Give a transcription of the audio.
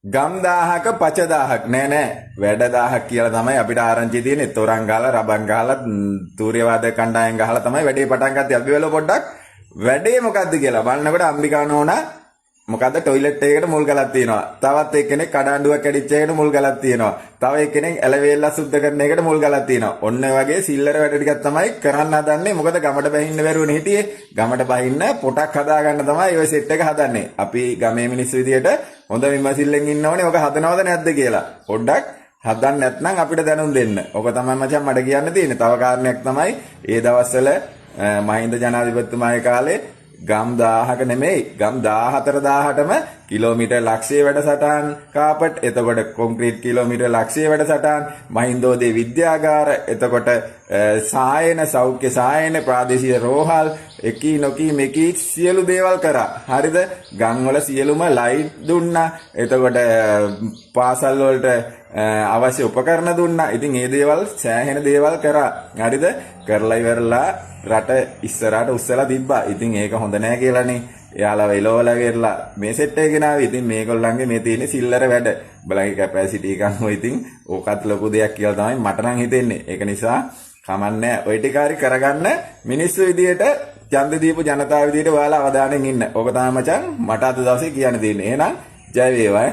ගම් 1000ක පච 1000ක් නෑ නෑ, වැඩ 1000ක් කියලා තමයි අපිට ආරංචි තියෙන්නේ. තොරන් ගහලා, රබන් ගහලා, තූර්යවාද කණ්ඩායම් ගහලා තමයි වැඩේ පටන් ගත්තේ. අපි බලමු පොඩ්ඩක් වැඩේ මොකද්ද කියලා. බලනකොට අම්බිකා නෝනා මොකද්ද ටොයිලට් එකකට මුල් ගලක් තියෙනවා. තවත් එක්කෙනෙක් කඩාඬුවක් කැඩිච්ච එකට මුල් ගලක් තියෙනවා. තව එක්කෙනෙක් ඇලවේල්ල සුද්ධ කරන එකට මුල් ගලක් තියෙනවා. ඔන්න ඔය වගේ සිල්ලර වැඩ ටිකක් තමයි කරන්න හදන්නේ. මොකද ගමට බහින්න බැරුවනේ හිටියේ. ගමට බහින්න පොටක් හදාගන්න තමයි ඔය සෙට් එක හදන්නේ. අපි ගමේ මිනිස්සු විදියට හොඳ විමසිල්ලෙන් ඉන්න ඕනේ ඔක හදනවද නැද්ද කියලා. පොඩ්ඩක් හදන්න නැත්නම් අපිට දැනුම් දෙන්න. ඔක තමයි මචං මට කියන්න තියෙන්නේ. තව කාරණයක් තමයි, ඒ දවස්වල මහින්ද ජනාධිපතිතුමාගේ කාලේ ගම් 1000ක නෙමෙයි, ගම් 14,000ටම කිලෝමීටර් ලක්ෂයේ වැඩසටහන් කාපට්, එතකොට කොන්ක්‍රීට් කිලෝමීටර් ලක්ෂයේ වැඩසටහන්, මහින්දෝදේ විද්‍යාගාර, එතකොට සායන, සෞඛ්‍ය සායන, ප්‍රාදේශීය රෝහල්, එකී නොකී මෙකී සියලු දේවල් කරා. හරිද? ගම් වල සියලුම ලයිට් දුන්නා. එතකොට පාසල් වලට අවශ්‍ය උපකරණ දුන්නා. ඉතින් ඒ දේවල් සෑහෙන දේවල් කරා. හරිද? කරලා ඉවරලා රට ඉස්සරහට උස්සලා තිබ්බා. ඉතින් ඒක හොඳ නෑ කියලානේ එයාලා එලවලා ඉවරලා මේ සෙට් එක ගෙනාවේ. ඉතින් මේගොල්ලන්ගේ මේ තියෙන සිල්ලර වැඩ. උඹලගේ කැපැසිටි එකක් ඔය ඉතින් ඕකත් ලොකු දෙයක් කියලා තමයි මට නම් හිතෙන්නේ. ඒක නිසා කමන්නේ, ඔය ටික හරි කරගන්න මිනිස්සු විදියට, ඡන්ද දීපු ජනතාව විදියට ඔයාලා අවධානයෙන් ඉන්න. ඕක තමයි මචං මට අද දවසේ කියන්න තියෙන්නේ. එහෙනම් ජය වේවා.